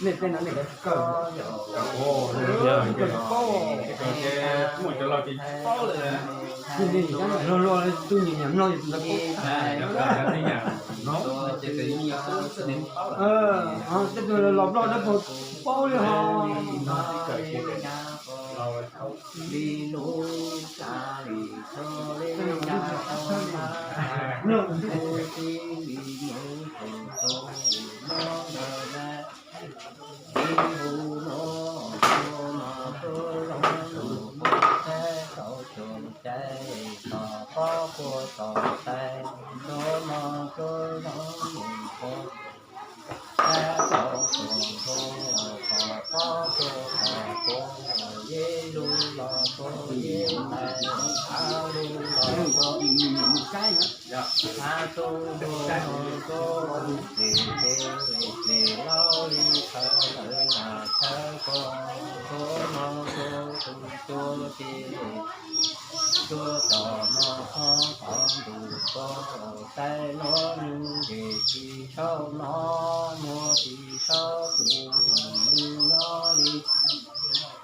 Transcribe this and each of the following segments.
Nej tej no nej kawg paub. Luag luag tus nyiam nyiam mloog yus tus ntawd paub. Tej tug los Nplog dawb paug paub li ho. Tuaj tom no qhov qhov ntuj koj, tais no nws nres tsis tshauj no, muag tsis tshauj tus nws nyob li.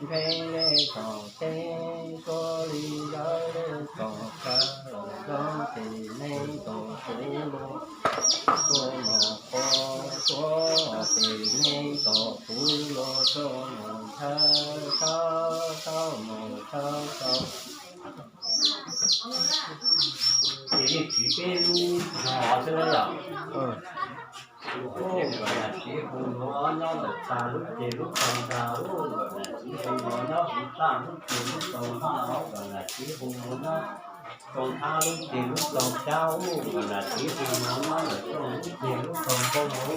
Ntshe le tom teb tuaj li lawv le tom chaw, zoo ces nej tom kuv los, tuaj mos qhov tuaj ces nej tom kuv los, tuaj mos chaw tau, tau mos chaw tau. Ces yeej tsis peb lub zog xwb na yom. Tus koj kom yam txiv hu nuav nyob ntawm tas lub ceg lub tau ntag, kom yam txiv hu nuav nyob hauv tag lub ceg lub tau ntag, kom yam txiv hu nuav nyob tau thab lub ceg lub tau cab, kom yam txiv hu nuav nyob ntawm txoj lub ceg lub tau npoo.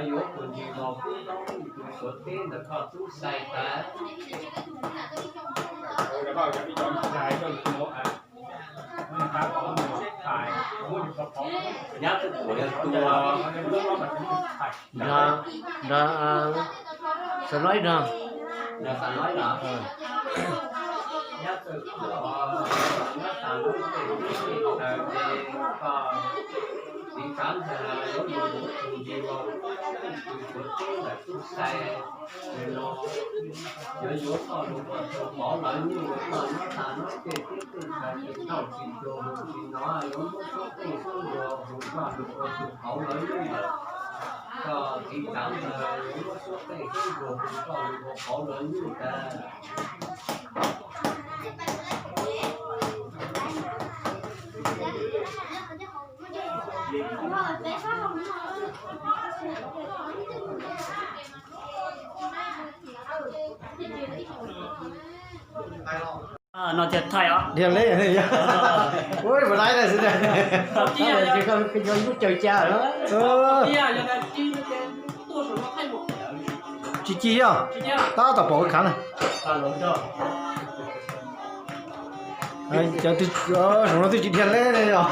Yuav tus ntsis los kub noob tus suav teb ntawm koj tub sai tas. Nyab twb puas yog tus nrog, nrog, Xam Noib nrog. Nrog Xam Noib los? Nyab twb puas, nyab Xam Noib tej txiv tsav ntawd yuav mus tus ntsis los tus suav teb ntawm tub sai. Ces no yuav yuav koj los ua tus qauv lawv nyuj, koj nyob tas nyob tej teb tej chaw tsis tau tsis cuag mus tsis no, yuav muab suab qeej suab nruas hu koj los ua tus qauv lawv nyuj lawm. Koj txiv tsav ntawd yuav muab suab qeej suab nruas hu koj los ua qauv lawv nyuj tas. No thiaj thaij os. Dhia leb, ua laiv xwb. Tsis yog lub caw ca. Tsis ci yog, tab tom pom ua khav na. Cov no twb tsis dhia leb ne yog.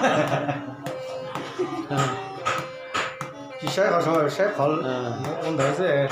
Tsis saib qhov saud, saib qhov ua ntawd xwb.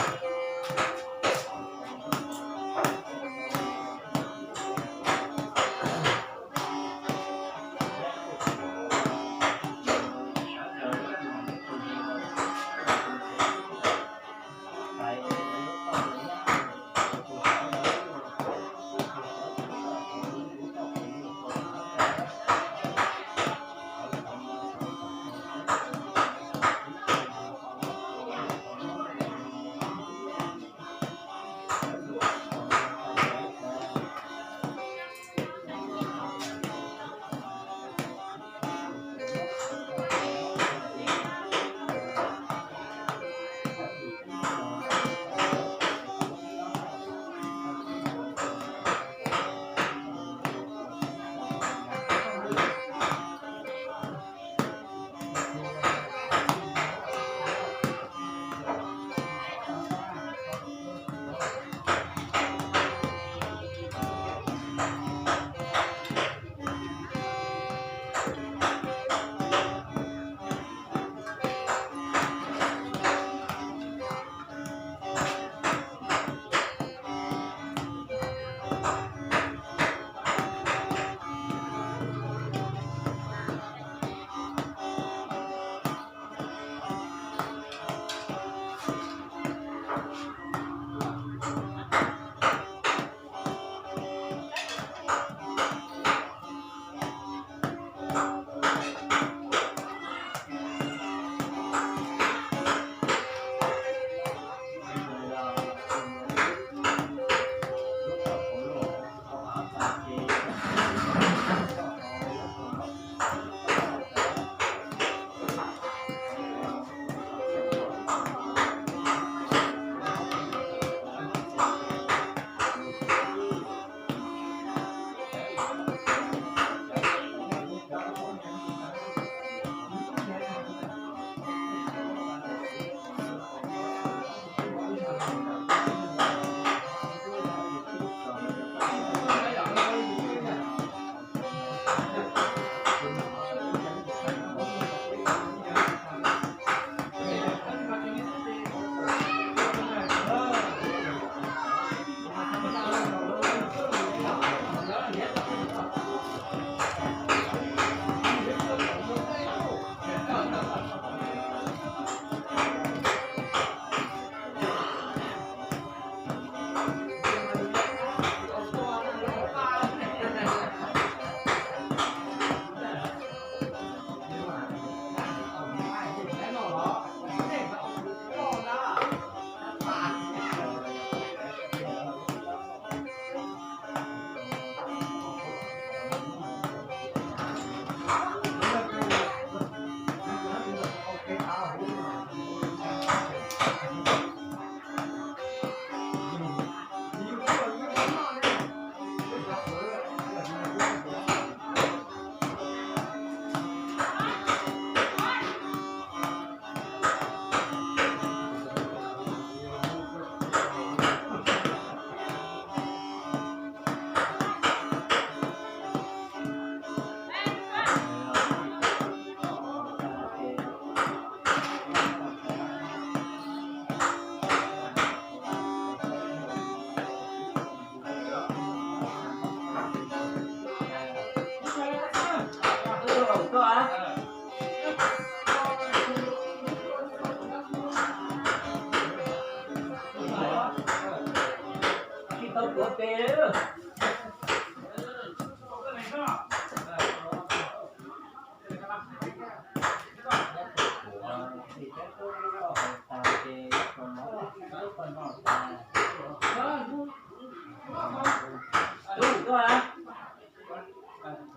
Muab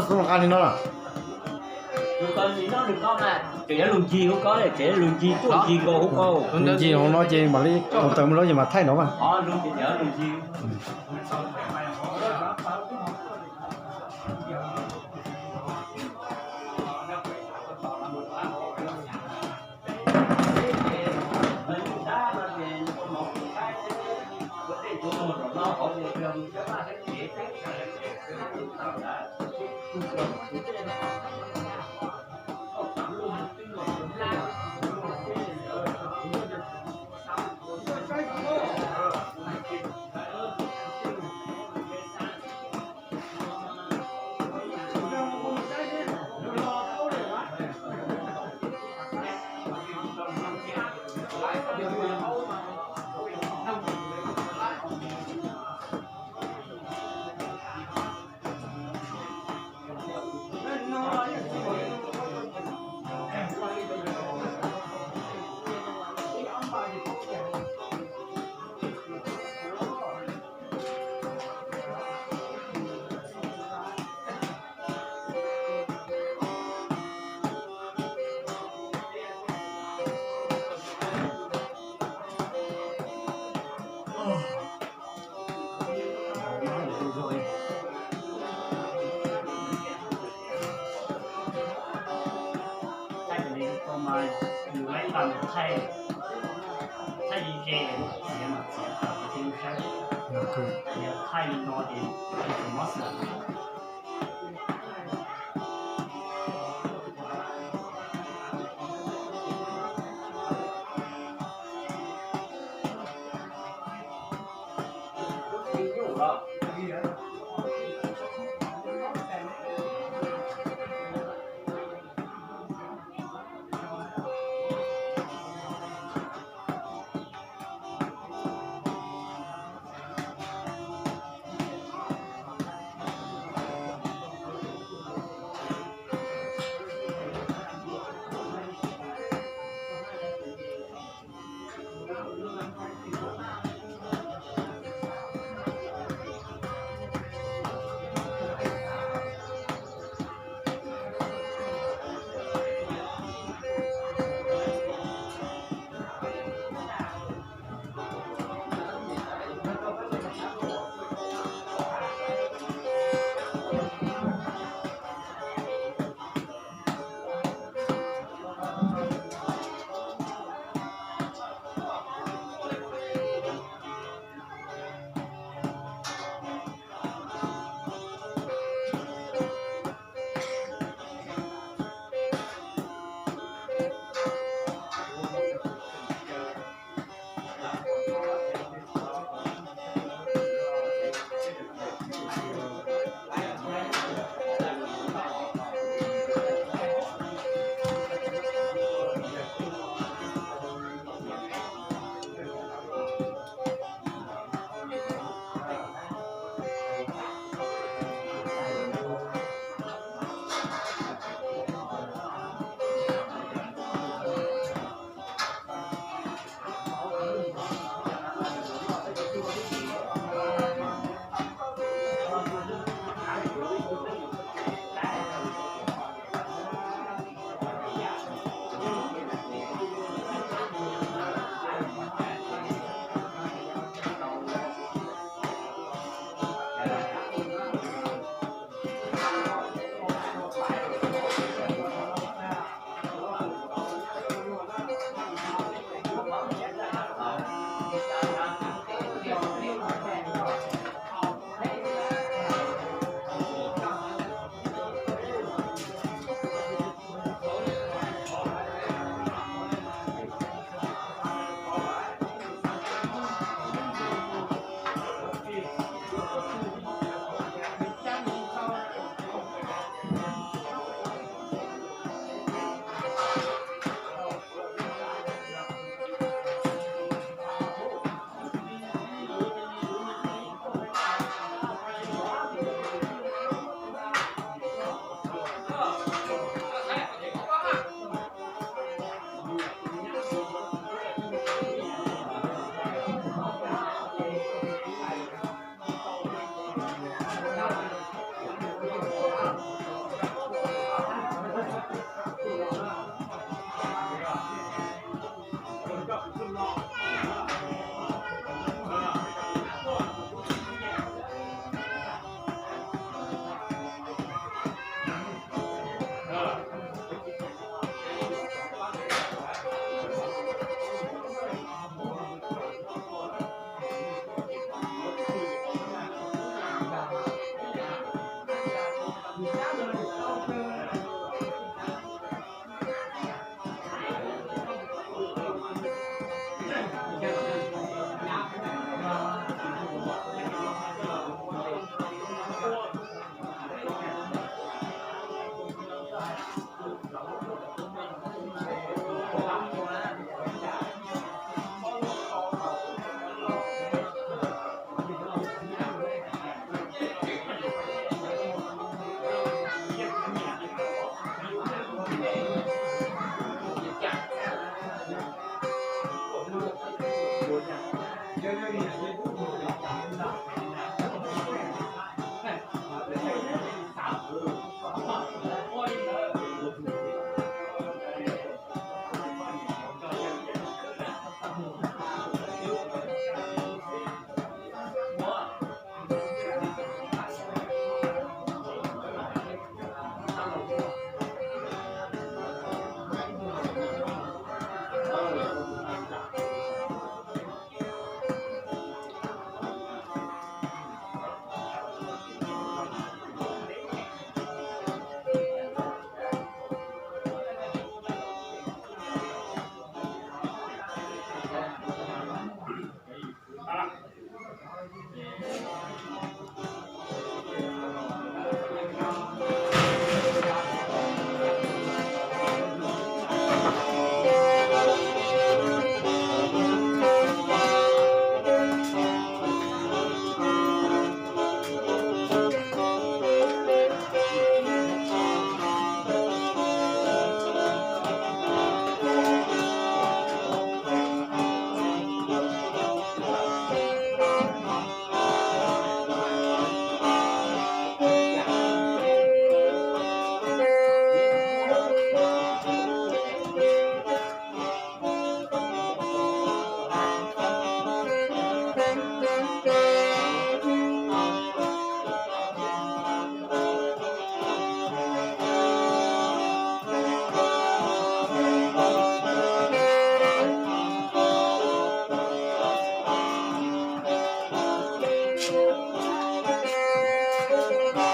xov tooj nqa li no los. Lus ncig hauv no ces mam li mus taws mus lawm ces mam thaij no mas. Thaij li ko mas yus laib tas mus thaij, thaij li ze, txiav mas txiav tas ua thiaj saib. Yog thaij li no ces tsis mob xwb.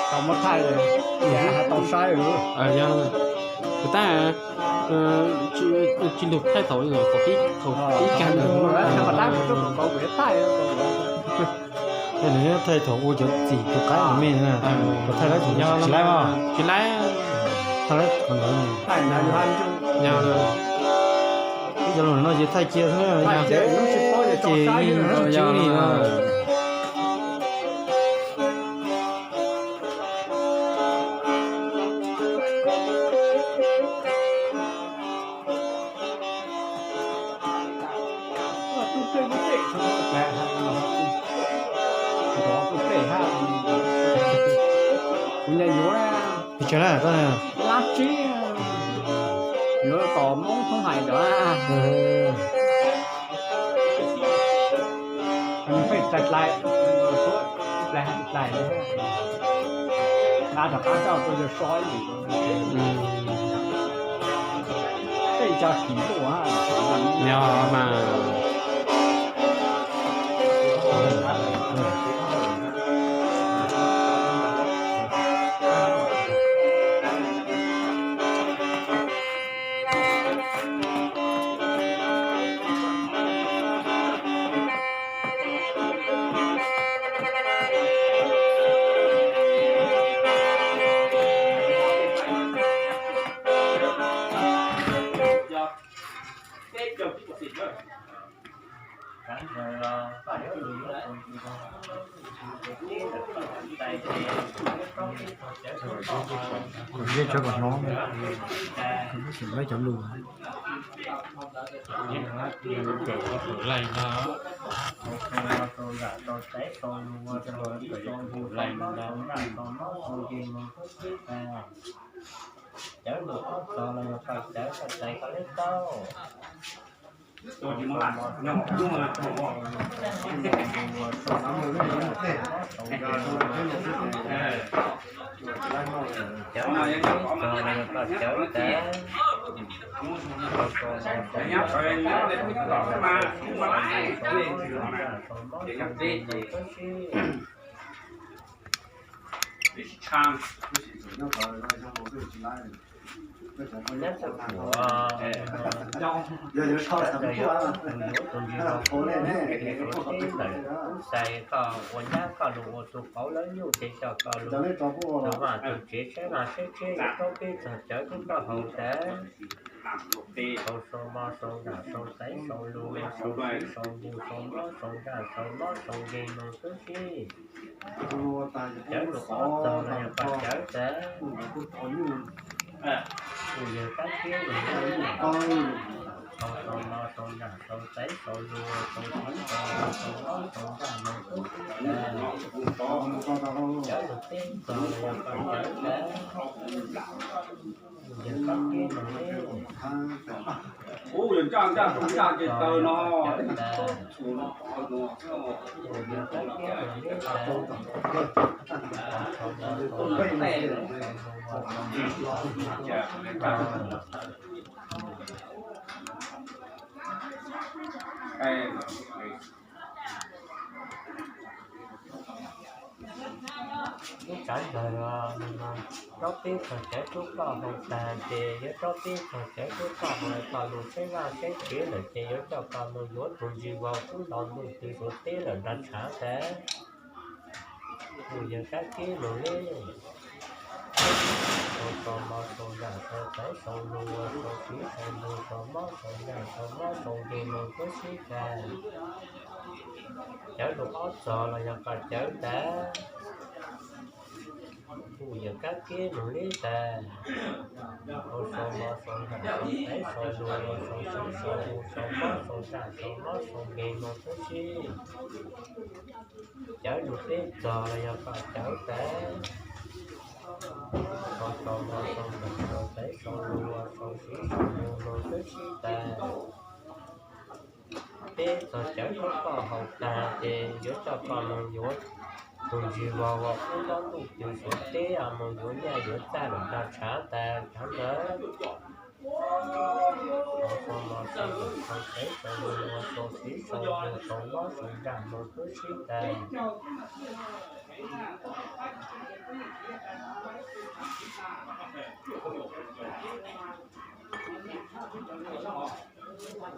Tau muab thaij, tau saib. Tab tsis lug thaij thaum qhov pib, thaum pib kag. Thaij thaum ua cov txim tus qaib me na, thaij lawv thaum tsis laib os. Tsis laib, thaij lawv thaum ntawd. Ib cov lus no ces thaij cia xwb, ces yeej tsis tswb li. Kuv nyiam yuav na. Pes tsawg na koj? Lab tsib. Yuav tom Hmoob thoob hais ntawd. Pheej dlais dlais, dlais dlais, dlais rov qab coj tuaj yog so ib yam. Tej cov kim luaj mas. Kom ntsej tso kom hnov, lawv cov lus. Laij no, laij no, cawv lus ob txog los yog koj cawv koj txais koj lub tauj. Cawv no yog koj cawv tas. Nyob txog kuv, yog yuav sau tus yuav tus ntsws rau kuv, kuv teb ntawm kuv xais koj ua nyab koj lug ua tus qauv lawv nyuj ces coj koj lug tus vaj tus tsev saib vaj saib tsev yuav kaub peb txog cawv tub koj haus tas. Sau sau mo sau nram sau xaiv sau lus sau txiv sau npus sau mob sau nraj sau mob sau nkeeg mus tub sib. Cawv lus ob txog los yog koj cawv tas. Kuv yawg kab kiab lug, sau sau mo sau nram sau xaiv sau lus sau txiv sau npus sau mob sau nraj mus tub sib tas. Cawv lus peb txog los yog koj cawv tas. Kuv yawg kab kiab lug, sau sau mo sau nram sau xaiv sau lus sau txiv sau npus sau mob sau nraj mus tub sib tas. Tub Tsav Ntxawg, rov peb txog cawv rub koj haus tag ces yuav rov peb txog cawv rub koj haus, koj lug saib vaj saib tsev lawm ces yuav coj koj mus yuav tus ntsis vau kub nto ntuj tw Suav teb lawm nrag tshav tas. Kuj yawg kab kib mus li, sau sau mo sau nram sau txaiv sau lus sau siv sau lug sau mob sau nram sau mob sau nkeeg mus tub sib tag. Cawv lug ob txog los yog koj cawv tas. Kuj yawg kab kib mus li tas. Sau sau mo sau nram sau txaiv sau lus sau siv sau lug sau mob sau nram sau mob sau nkeeg mus tub sib. Cawv lug peb txog los yog koj cawv tas. Sau sau mo sau nram sau txaiv sau lus sau siv sau lug mus tub sib tas. Peb txog cawv rub koj haus tag ces yuav coj koj mus yuav tus ntsis vau vau kub nto ntuj tw Suav teb, mus yuav nyaj yuav txag lawm nrag tshav tas Tsav Ntxawg. Sau sau mo sau nram sau txaiv sau lus sau siv sau lug sau mob sau nram mus tub sib tag.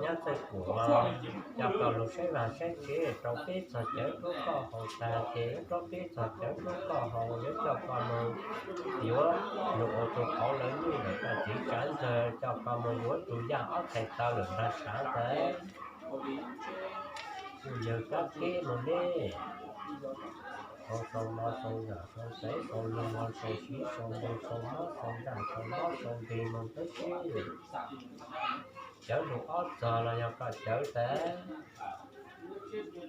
Nyob txawj kuam, coj koj lug saib vaj saib tsev rau peb txog cawv rub koj haus tag ces rov peb txog cawv rub koj haus yuav coj koj mus yuav lug ua tus qauv lawv nyuj lawm koj txiv Tsav Ntxawg, coj koj mus yuav tus yaj ob txhais taw lawm nrag tshav tas. Kuj yawg kab kib mus li, sau sau mo sau nram sau txaiv sau lus sau siv sau lug sau mob sau nram sau mob sau nkeeg mus tub sib. Cawv lug ob txog los yog koj cawv tas.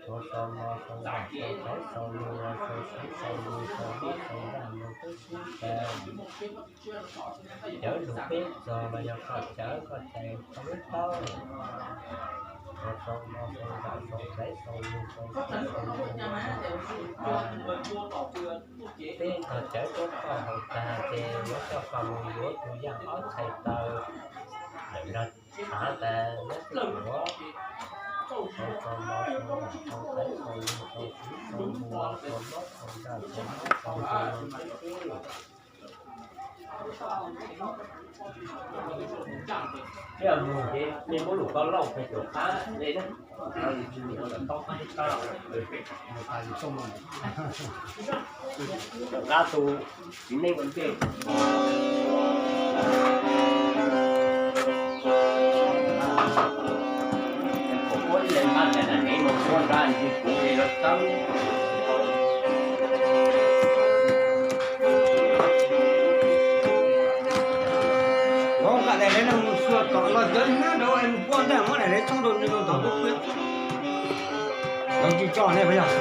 Sau sau mo sau nram sau txaiv sau lus sau siv sau lug sau mob sau nram mus tub sib tas. Cawv lug peb txog los yog koj cawv koj cais tau ib taub. Sau sau mo sau nram sau txaiv sau lus sau siv sau lug mus tub sib tas. Peb txog cawv rub koj haus tag ces yuav coj koj mus yuav tus yaj ob txhais taw lawm nrag tshav tas nyob txawj kuam. Sau sau mo sau nram sau txaiv sau lus sau siv sau lug sau mob sau nram sau mob sau nkeeg mus tub sib. Thiaj mus ces nej muab lus koj lauj pes caum qab li na. Caum qab tu txiv neej ua ntej. Kuv muab ib leeg nqa ntawm nev mus ua nra ntsis kuv li lawv tawb. Ua nqa daim lawv no mus xyuas tom los cov nab rau es mus pua ntag muab daim lawv tsoo rau nws rau tom lub pwb. Lawv tsis tso ne puas yog?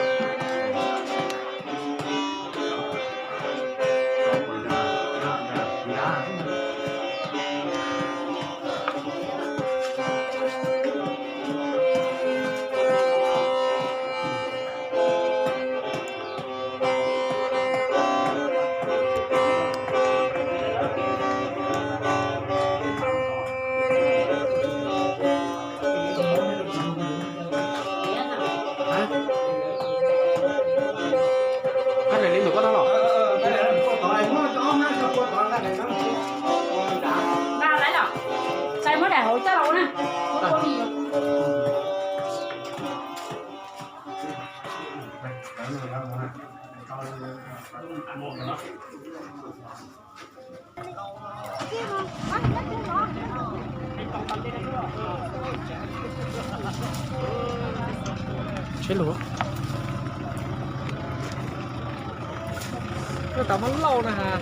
Nqa daim li ntawm koj no los? Nqa lawm los? Sai muab daim hauv coj los ua na. Tsheb lus. Koj tas muab lauj na has.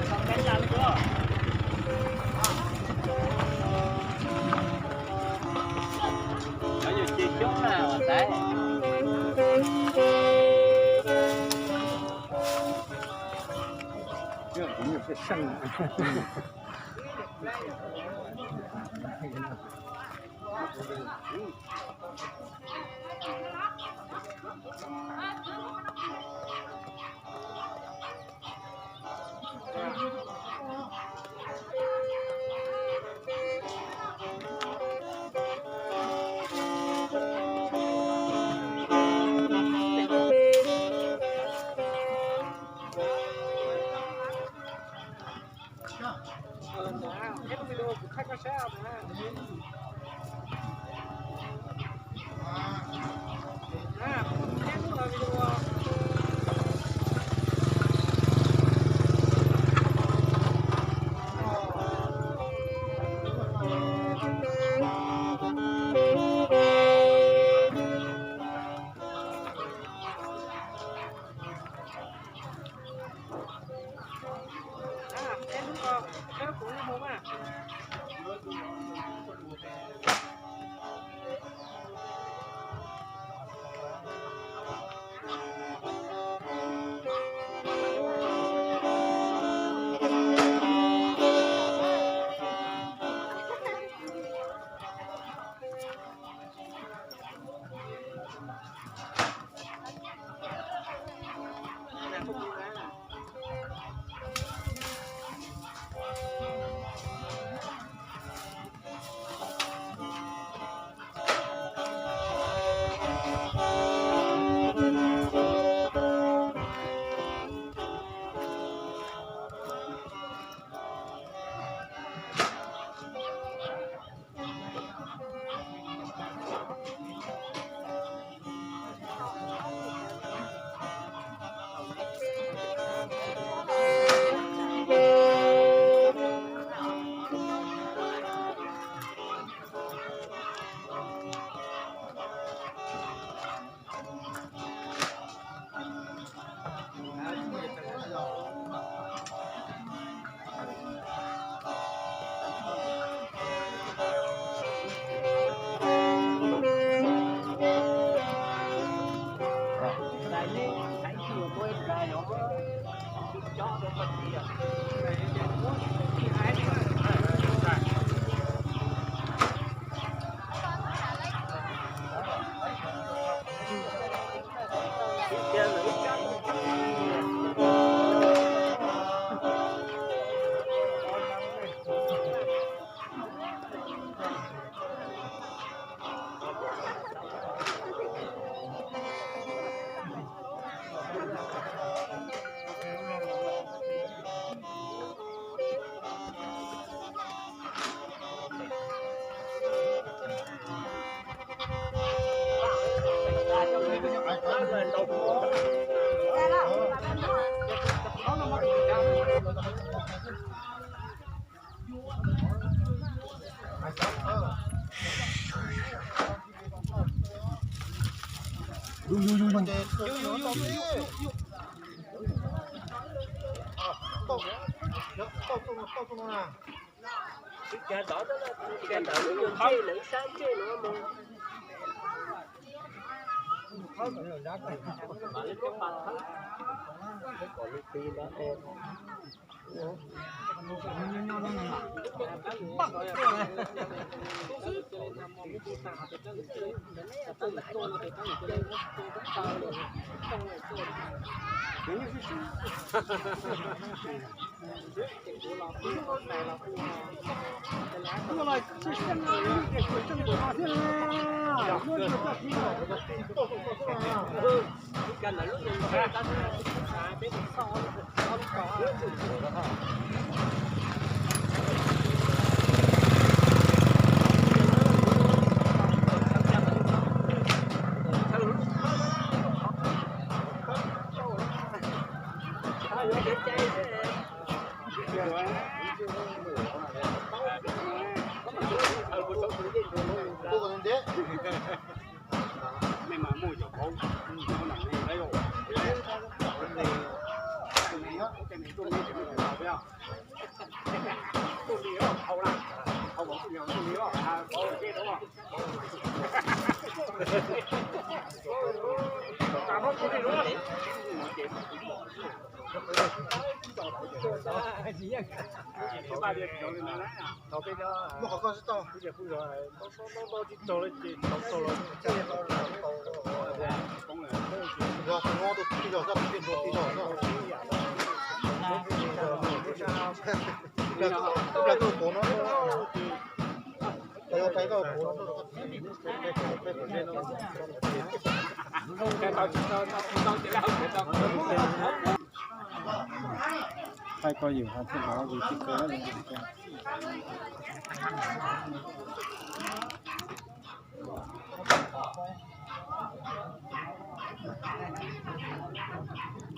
Thaij koj yus hais thiaj los yus tsis kawg.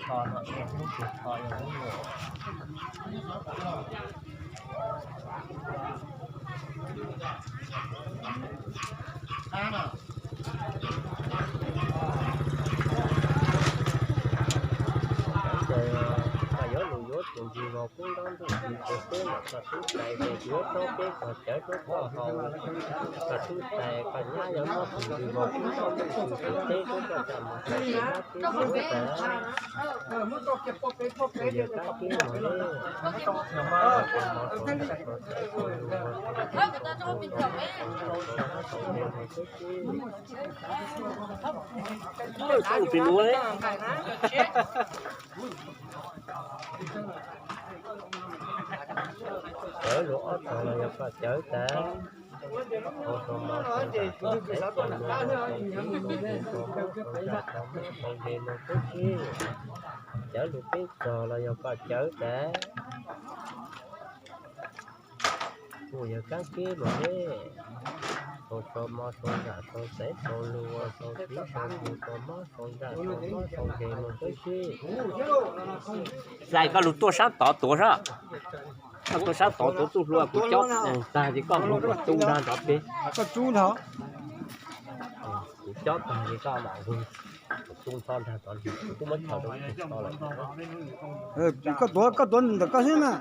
Cawv ces koj yuav lus yuav tus ntsis vog kub ntaub ntuj tis tus tub los koj tub tais ces yuav rau peb koj cawv rau koj haus. Koj tub tais koj nyab yuav muab tus ntsis vog kub ntaub ntuj tis tus tub teb rau koj tsa mus koj tis hab tib tus tas. Yawg kab kib mus li. Cawv lus ob tog los yog koj cawv tas. Hauv tog mov tog nram tog txaiv tog nua tog txiv tog tub tog mob tog nqe no tub txib. Cawv lus peb tog los yog koj cawv tas. Kuj yog kab kib los ne. Sau sau mo sau nram sau txaiv sau lua sau txiv sau npus sau mob sau nram sau mob sau nqe no tub txib. Zais koj lug tuaj sab tod tuav sab. Koj tuaj sab tod tuav txuj hlua kuv cob tag ces koj mus tu nrag nrov peb. Koj tsub nrag. Kuv cob tag ces koj mam hu, kuv tu nrho nrag tod, kuv twb muab chaws rau kuv tso lawm. Koj tuav, koj tuav ntawm koj xwb na.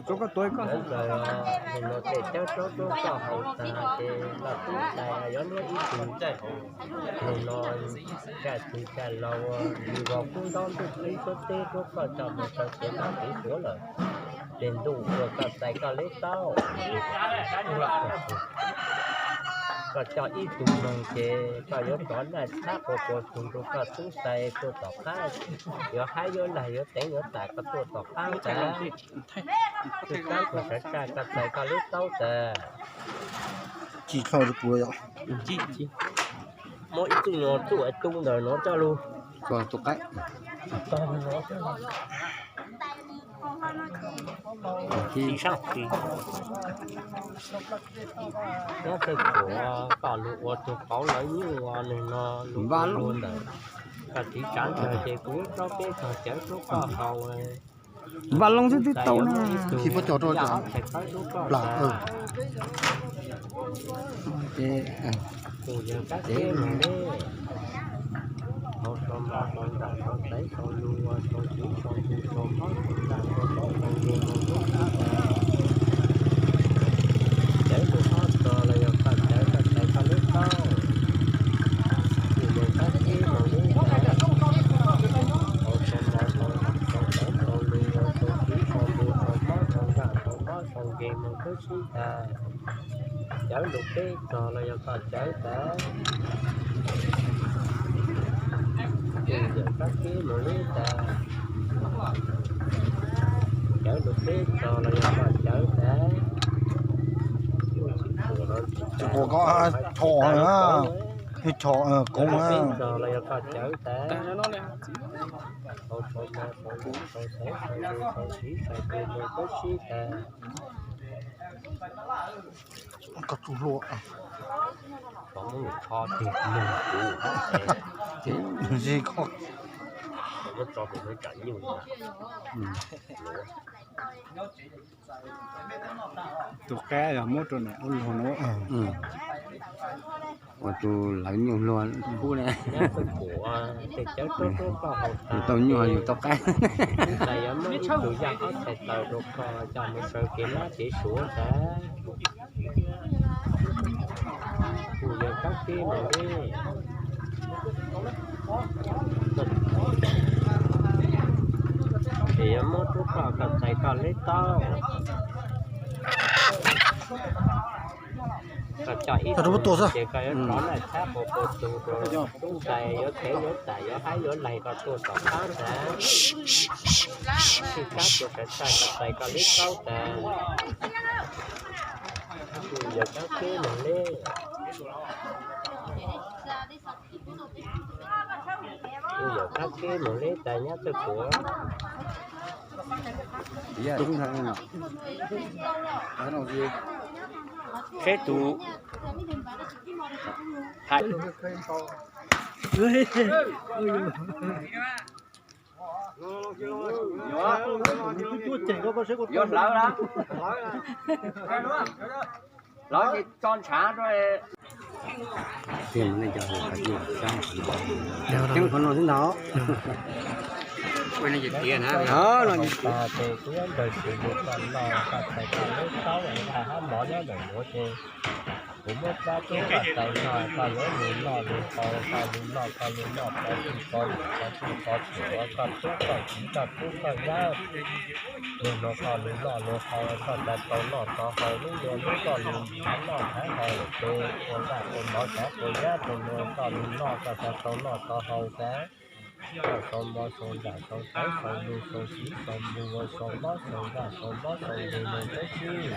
Tus koj tuav koj. Ntawd, tus no tej cawb roob roob koj haus tas ces koj tub tais yuav muab ib tug ntxaij haus. Tus no zaj twg zaj laus, yus vos kub ntaub ntuj qhib suab teb roob koj coj mus saw kev mab kev suav lawm. Ces ntuj ua koj txais koj lub taub. Koj coj ib tug moog ces koj yuav rov naj txhab quas quas tug rau koj tub tais tuaj tom qab. Yuav haib yuav laig yuav teev yuav tam koj tuaj tom qab tas. Twb tab kuv sawv tsaj koj txais koj lub taub tas. Ci koj puas yog? Muab ib tug nyuag txuj tu ntawm no coj lug. Tus qaib. Nyob txawj kuv koj lug ua tug qauv lawv nyuj nws no lug ua ntawm koj txiv tsav ntawd ces kuv yuav tso peb tog cawv roob koj haus. Npaj loo xwb twb tau na. Tsis pab cog rau plam. Tus yawg kab teb no ne, hau sau npau sau nram sau xaiv sau lus ua sau txiv sau npus sau mob sau nram sau mob sau npus sau mob. Cawv lus ob txog los yog koj cawv koj txais koj lub taub. Tus yawg kab teb no ne, hau sau npau sau nram sau xaiv sau lus ua sau txiv sau npus sau mob sau nram sau mob sau nkeeg mus kub sib tas. Cawv lus peb txog los yog koj cawv tas. Tus yawg kab teb mus lub tas. Cawv lus peb txog los yog koj cawv tas. Tsis pom koj, tshom na, tshom koov na. Txog los yog koj cawv tas. Hau sau npau sau nram sau xaiv sau lus sau txiv sau npus mus kub sib tas. Koj tsuj hlua. Koj muab nws tsho tig nug kuv. Ces nws tsis koj. Koj muab tso kuv nws tsam nyuj. Tus qaib yog muab rau niam ua luag no. Ua tus lawv nyuj luag kub na. Yus tau nyuj yus tau qaib. Ntawd yog muaj ib tug yaj ob txhais taws rau koj coj mus saw kev mab kev suav tas. Tus yawg kab teb no ne, ces yuav muab rub koj koj txais koj lub taub. Koj coj ib tug ces koj yuav rov noj txhab quas quas tug rau tub tais yuav tev yuav tam yuav haib yuav laig koj tuaj tom qab ntag. Tsis kab kuv sawv txaj koj txais koj lub taub tas. Tus yawg kab teb no ne, tus yawg kab teb no ne tas nyob txawj kuv. Seb tus hais yuav hlawv, hlawv ces tso ntshav rau. Ceeb qhov no xwb ntag. Ua no ces tiav na. Ces kuv yuav ntaus tus tus koj noj koj txhais koj lub taub hab mov nyob ntawm nuav ces kuv muab plab rub koj txais noj, koj yuav lug noj lug haus, koj lug noj koj lug noj, pov txij pov yawm pov txij pov tsuam, koj tub koj txiv koj tub koj nyab, lug nuav koj lug noj lug haus, koj txais tau noj tau haus, lub ntuj lub koj lug noj noj haus lawm ces ua nqaij ua mov cov ua nyab rau nuav koj lug noj koj txais tau noj tau haus tas. Koj sau mov sau nram sau xaiv sau lug sau txiv sau npus sau mob sau nqaij sau mob sau nqus lug tub sib.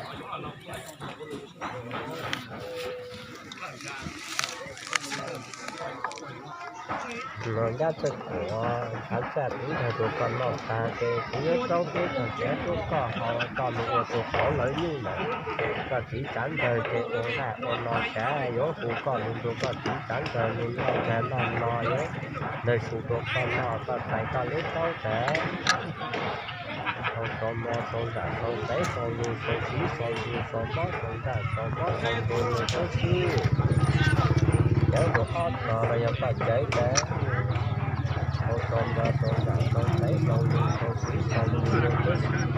Nuav nyab txawj kuv ntshav txaj kuv nrog rua koj noj tag ces kuv yuav tsaub peb tog tsev rub koj haus, koj lug ua tus qauv lawv nyuj lawm. Koj txiv tsav ntawg ces ua nqaij ua no tsav yuav hu koj lug nrug koj txiv tsav ntawg lug noj tag noj no yuav ntawg su rua koj noj koj txais koj lub taub tas. Sau sau mov sau nram sau xaiv sau lug sau txiv sau npus sau mob sau nqaij sau mob sau nqus lug tub sib. Cawv lug ob txog los yog koj cawv tas. Sau sau mov sau nram sau xaiv sau lug sau txiv sau npus lug tub sib.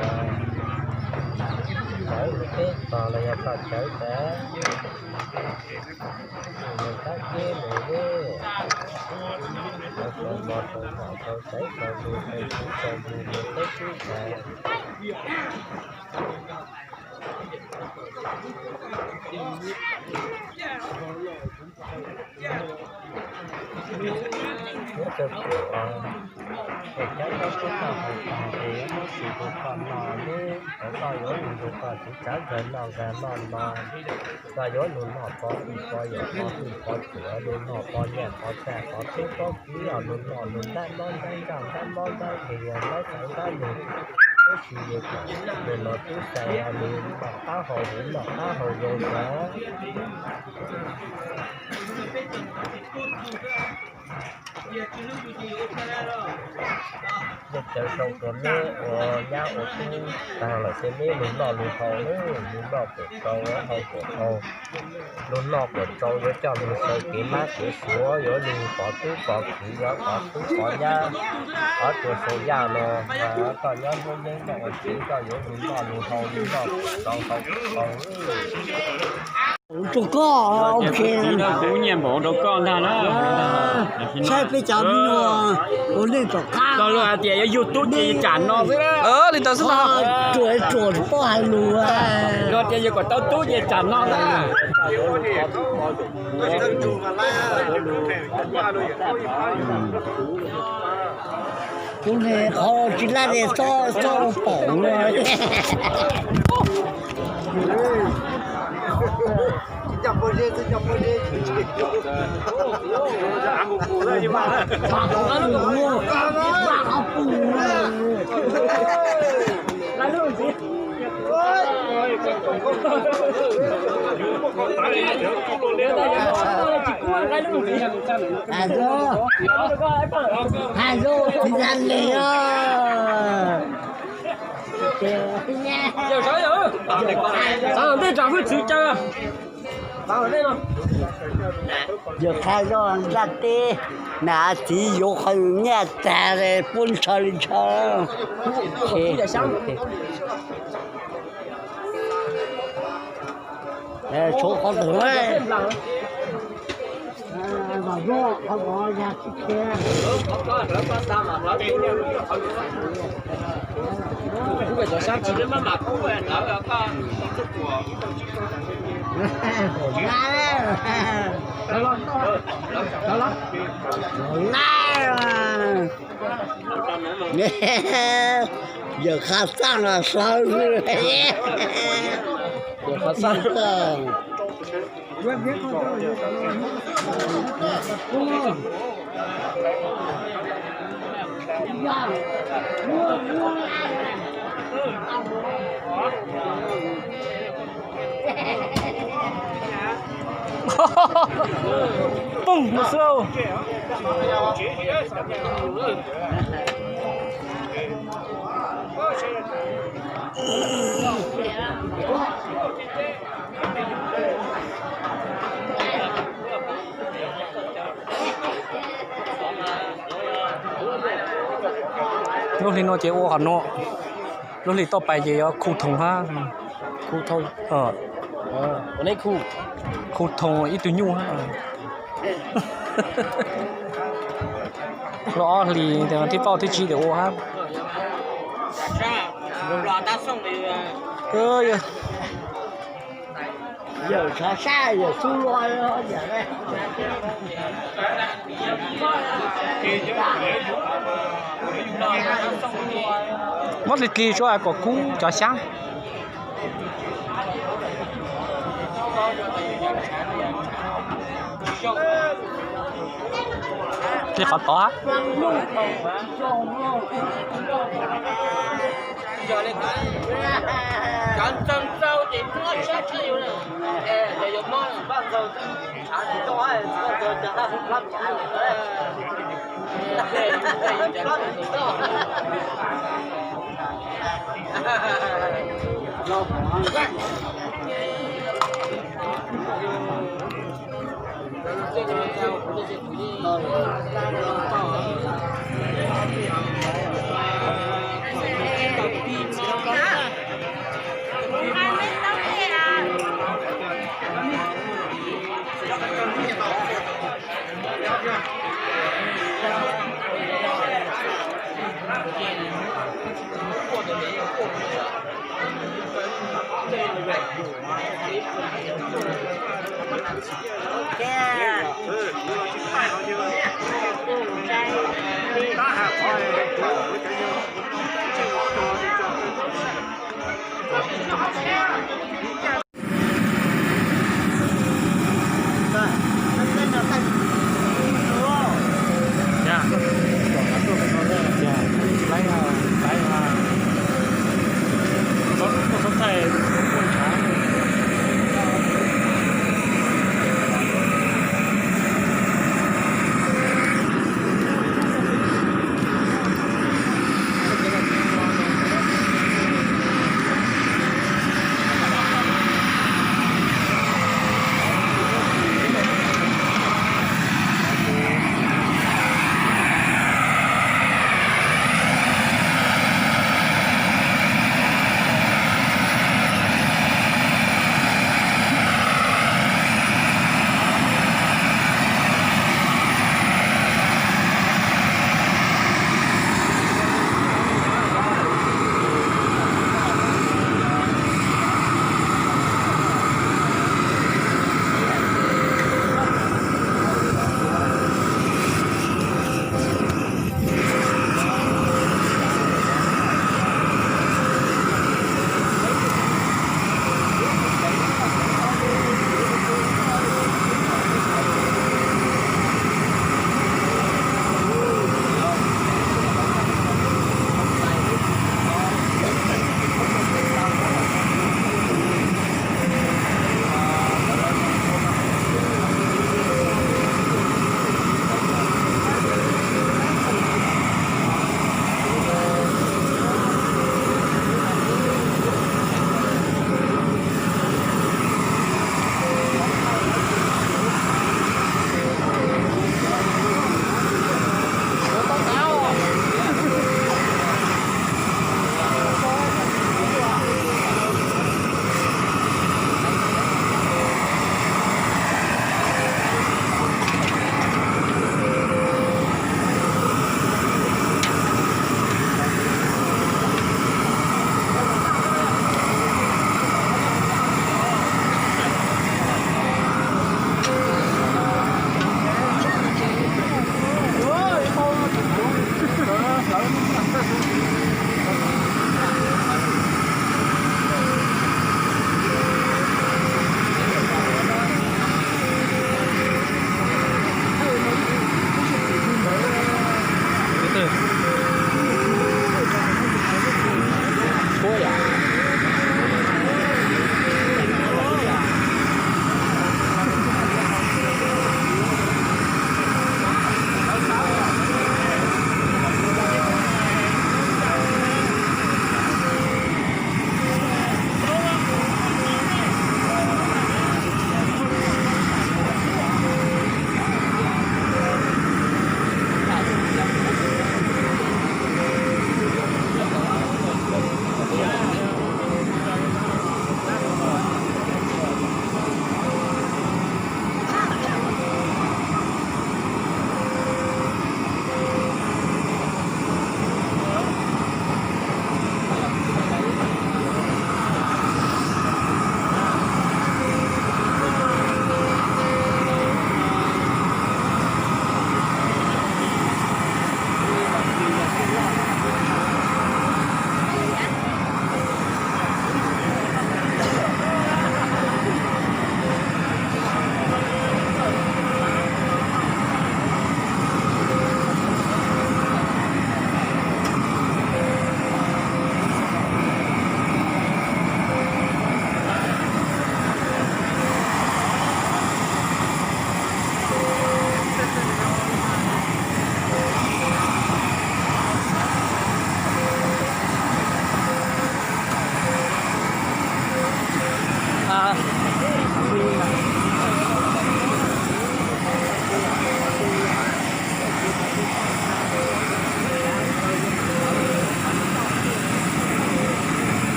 Cov cawv tas, mus tab keb mus lawm, cov sau mos sau nthav sau txaiv sau lus sau txiv sau lus mus teb teb tas. Nyob rau kuv, es cov tub tub tau hais tias yuav muab sim tus koj no neb, cov koj yuav mus nrug koj txiv tsav nkawg noj nkag noj no, koj yuav lug noj pov hwj pov yawm pov hwj pov tsuam, lug noj pov nyaj pov tag pov tub pov kiv, lug noj lug ntab mob ntab ntsaj ntab mob ntab nqis, ntab xaiv ntab lug, tab sis yus kom nws los tub xaiv lug noj qab hau huv noj qab hau zoo ntawd. Yog cawv sau rua neb ua nyab ua tub taag lawm ces neb lug noj lug haus, lug noj kuas tsau haus kuas haus, lug noj kuas tsau yuav coj lug xaws kev mab kev suav, yuav lug pov tub pov kiv, yuav pov tub pov nyab, pov rua sau yaj no, koj nyob hnub nyob yeeb noj ua si koj yuav lug noj lug haus, lug noj kuas tsau haus kuas haus. Rau koj, kuv nyiaj npaum rau koj ntag na. Saib peb cov me nyuam ua neej tom qab. Koj luag hais tias yuav yug tub ces tsam no xwb. Li ntawd xwb, ruam ruam tsis paub hais lus. Luag tias yog kom tau tub ces tsam no xwb. Kuv ne qhov tsis laj ne txob txob paum no. Hais zoo, hais zoo txiv Xab Lis os. Ntej tsam hwj txwv caw. Yawg qha zoj nraj teb, nam txiv yuav qhov nyaj tag pub ntshaw li ntshaw. Tshuav qhov ntawd. Yawg qha xaj los sawv xwb. Yawg qha xaj. Poog no xwb. Lub hli no ces ua qhov no, lub hli toj pais ces yuav khu thoom hab. Khu thoom ib tug nyuj hab. Lub ob hlis thib plaub thib tsib ces ua hab. Yawm tshav sab yawm xub luaj. Muab dlig dlig suab kom kub cov xyaab. Dlig qhov tod hab.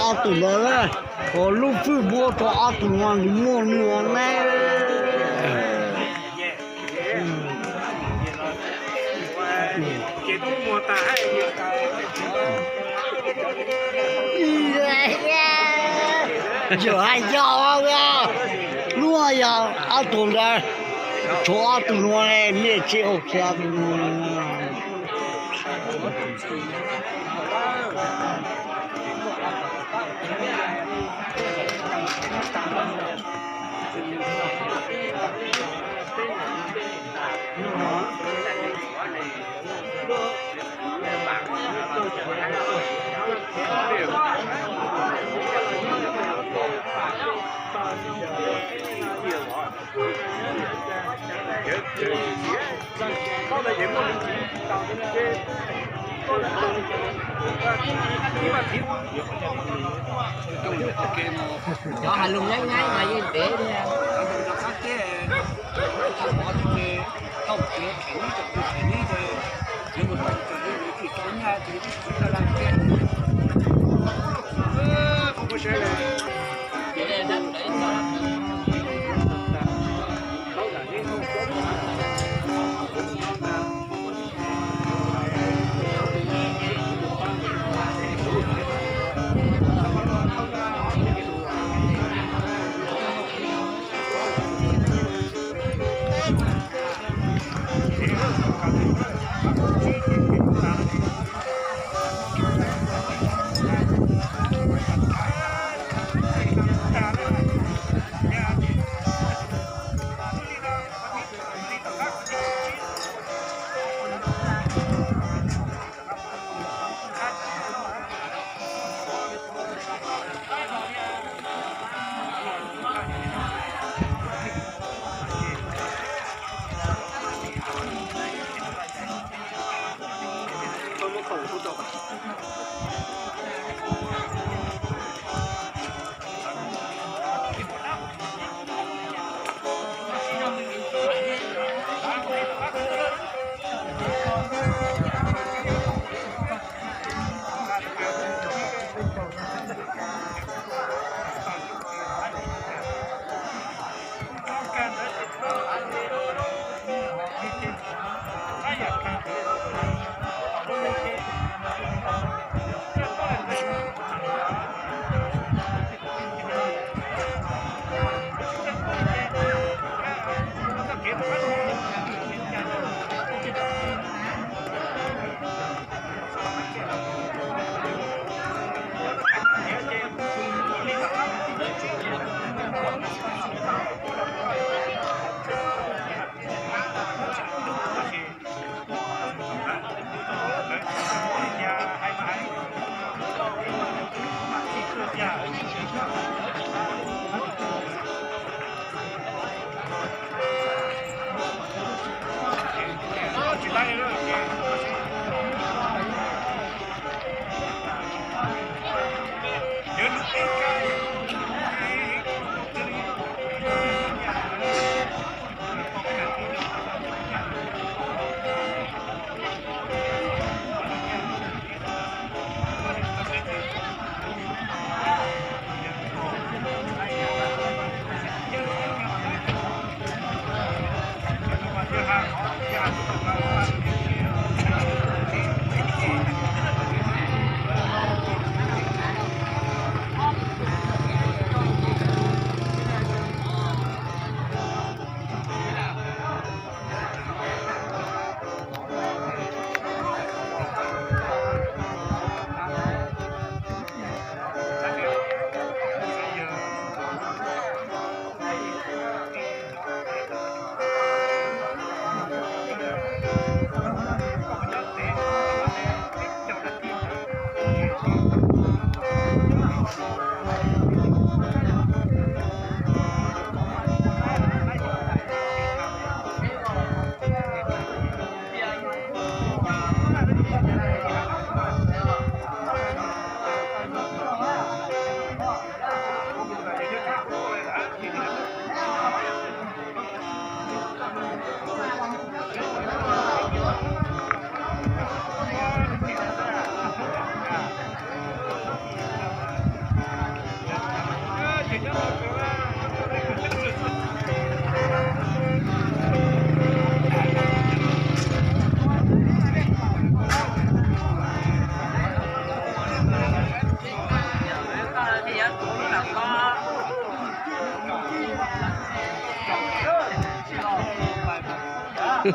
Ob tug ntawd, lub fwj muab rau ob tug no nws muaj nws ne. Yog hais yog, lub yog ob tug ntawd, tshuav ob tug no, mej tsis ua kiag. Cov hais lus nyaib nyaib mas yeej ntev tiag. Thaij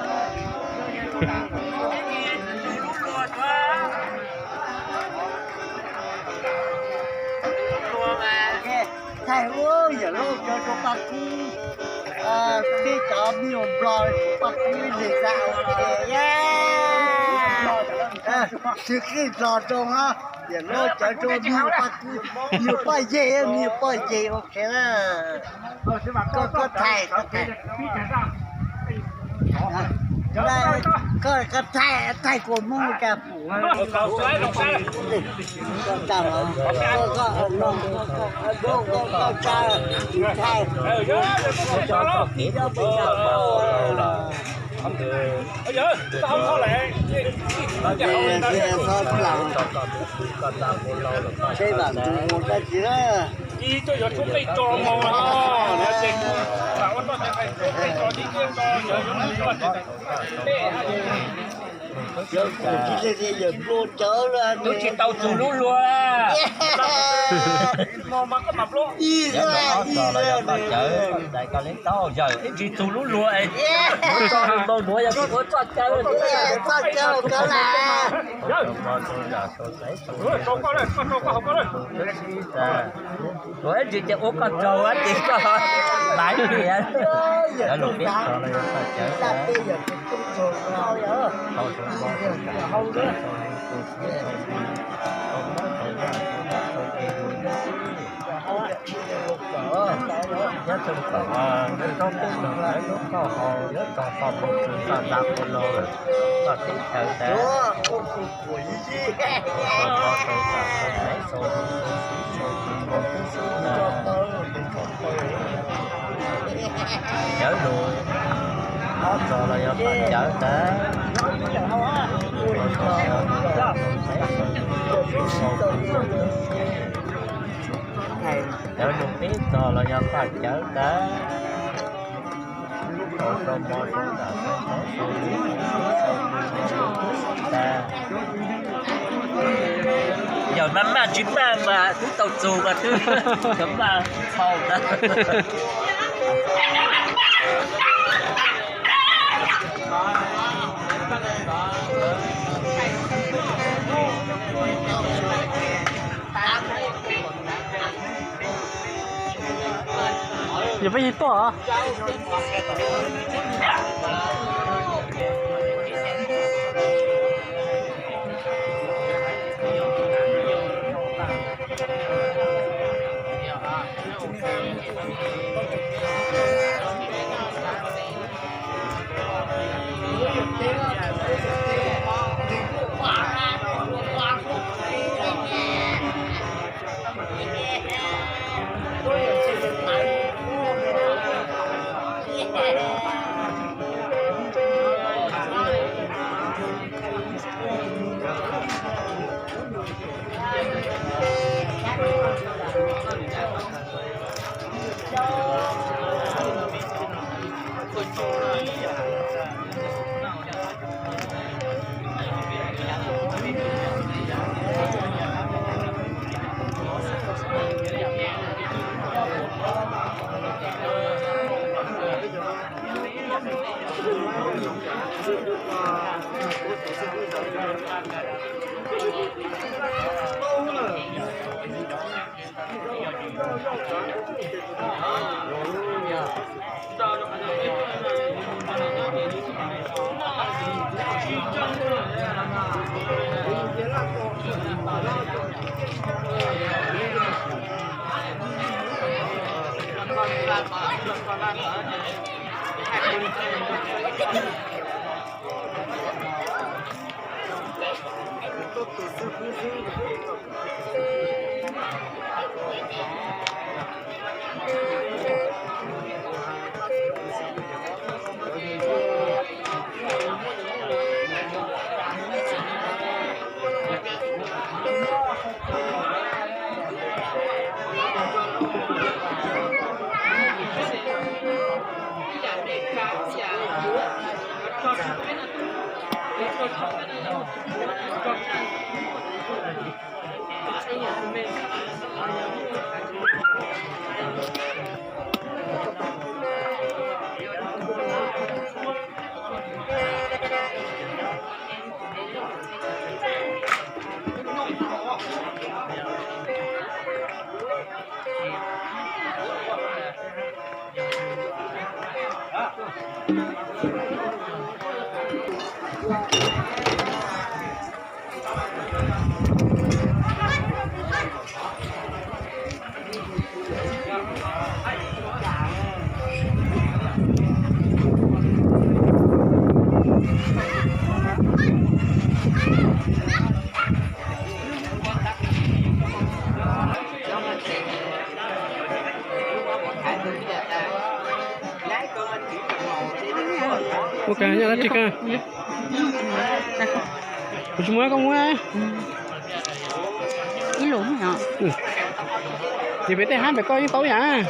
ua yawm laug cov rau Paj Kub, peb cov me nyuam Nplog Paj Kub ib leeg xwb, ok, tsis qij zog rau na. Yawm laug cov rau me nyuam Paj Kub, me nyuam Paj Yeg, me nyuam Paj Yeg, ok na. Koj, koj thaij, koj thaij. Koj, koj thaij, thaij kuas Hmoob Meskas pum. Koj tsa los, koj, koj, koj, koj, koj tsa, thaij. Seb vam tus mus tag kis na. Twb tsis tau txug lub luag. Ib txhis txug lub luag, ib tsis txug lub luag, ua txoj hlub npau nuav yog ua txoj cawv, txoj cawv kawg las. Ua ib tsis ces ua koj tsaug ces koj laiv tias, cov lus peb tso los yog txoj cawv. Nyob rau tom nyob rau peb tog lawv lub koj haus nyob rau tog peb tog zaj ua los tog teb chaws tas. Cawv lus, ob txog los yog tog cawv tas. Cawv lus peb txog los yog tog cawv tas. Yog maj maj tsis maj mas twb tau txug mas twb maj txhaum na. Yog peb yeej tuaj. Muab kag nyob dab tsi kag? Kuv tsis muab, koj muab. Ces pem tej hab pem koj yeej tau yam.